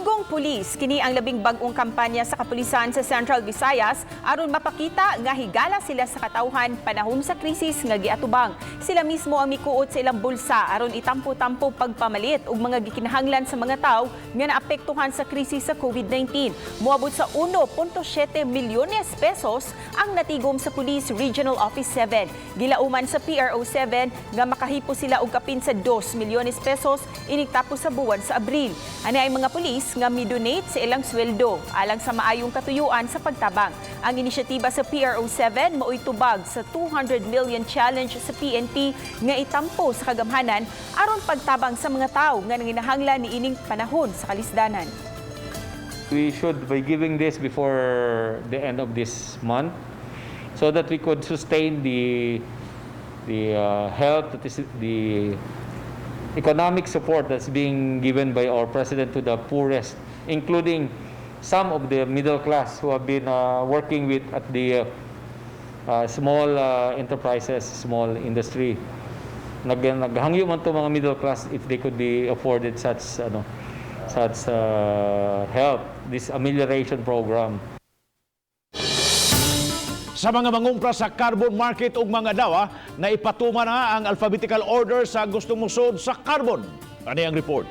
Amigong Pulis, kini ang labing bag-ong kampanya sa kapulisan sa Central Visayas aron mapakita nga higala sila sa katawhan panahon sa krisis nga giatubang. Sila mismo ang mikuot sa ilang bulsa aron itampo-tampo pagpamalit og mga gikinahanglan sa mga tawo nga naapektuhan sa krisis sa COVID-19. Moabot sa 1.7 milyones pesos ang natigom sa Police Regional Office 7. Gilauman sa PRO 7 nga makahipo sila og kapin sa 2 milyones pesos inigtapos sa buwan sa Abril. Ani ay mga pulis nga midonate sa ilang sweldo alang sa maayong katuyuan sa pagtabang. Ang inisyatiba sa PRO 7 mao'y tubag sa 200 million challenge sa PNP nga itampo sa kagamhanan aron pagtabang sa mga tawo nga nanginahanglan niining panahon sa kalisdanan. We should be giving this before the end of this month so that we could sustain the help that is the economic support that's being given by our president to the poorest, including some of the middle class who have been working with at the small enterprises, small industry. Naghangyo man to mga middle class if they could be afforded such help, this amelioration program. Sa mga mangumpra sa carbon market ug mga dawa, na ipatuma na ang alphabetical order sa gustong musod sa carbon. Ano ang report?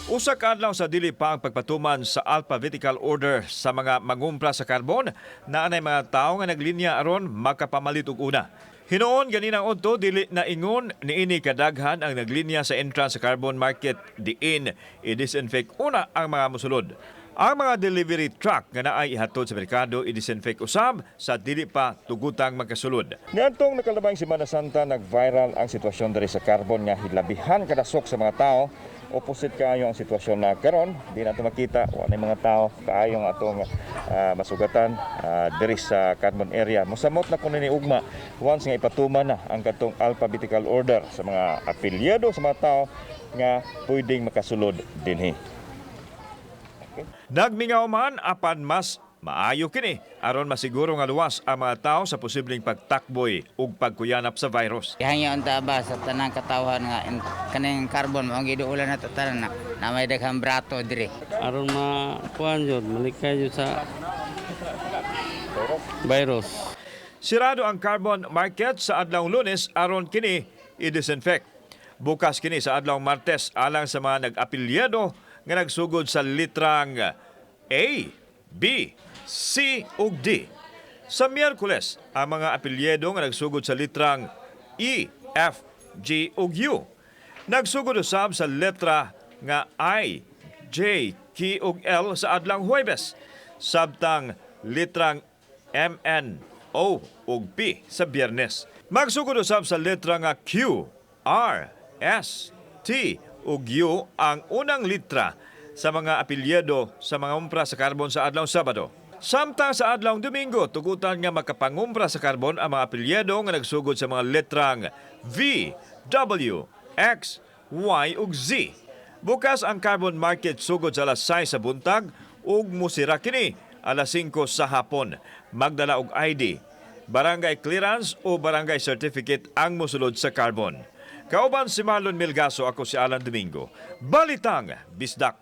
Usa ka adlaw sa dili pa ang pagpatuman sa alphabetical order sa mga mangumpra sa karbon, naa nay mga tawo nga naglinya aron makapamalit og una. Hinuon ganinang udto, dili na ingon niini kadaghan ang naglinya sa entrance sa carbon market diin i-disinfect una ang mga mosulod. Ang mga delivery truck nga naay ihatod sa merkado, i-disinfect usab sa dili pa tugutang magkasulod. Niadtong nakalabang Semana Santa, nag-viral ang sitwasyon diri sa Carbon nga hilabihan kadasok sa mga tao. Opposite kaayo ang sitwasyon na karon, di nato makita, wa na mga tao kaayo ang atong masugatan diri sa Carbon area. Mosamot na kuno ni ugma once nga ipatuman na ang katong alphabetical order sa mga apelyido sa mga tao nga pwedeng makasulod dinhi. Nagmingaw man apan mas maayo kini aron masiguro nga luwas ang mga tao sa posibleng pagtakboy ug pagkuyanap sa virus. Ihangyo unta ba sa tanang katawhan nga kaning carbon mao giduulan nato tanan na may daghang brato diri. Aron makuan jud, malikay jud sa virus. Sirado ang carbon market sa adlaw Lunes aron kini i-disinfect. Bukas kini sa adlaw Martes alang sa mga nag-apelyido nga nagsugod sa litrang A, B, C ug D. Sa Miyerkules, ang mga apelyido nga nagsugod sa litrang E, F, G ug U. Nagsugod usab sa letra nga I, J, K ug L sa adlang Huwebes. Sabtang litrang M, N, O ug P sa Biyernes. Magsugod usab sa letra nga Q, R, S, T ug U ang unang litra sa mga apelyido sa mga umpra sa karbon sa adlaw Sabado. Samtang sa adlaw Domingo, tugutan nga makapangumpra sa karbon ang mga apelyido nga nagsugod sa mga letrang V, W, X, Y ug Z. Bukas ang carbon market sugod sa alas 6 sa buntag ug musira kini alas 5 sa hapon. Magdala og ID, barangay clearance o barangay certificate ang mosulod sa carbon. Kauban si Marlon Milgaso, ako si Alan Domingo. Balitang Bisdak.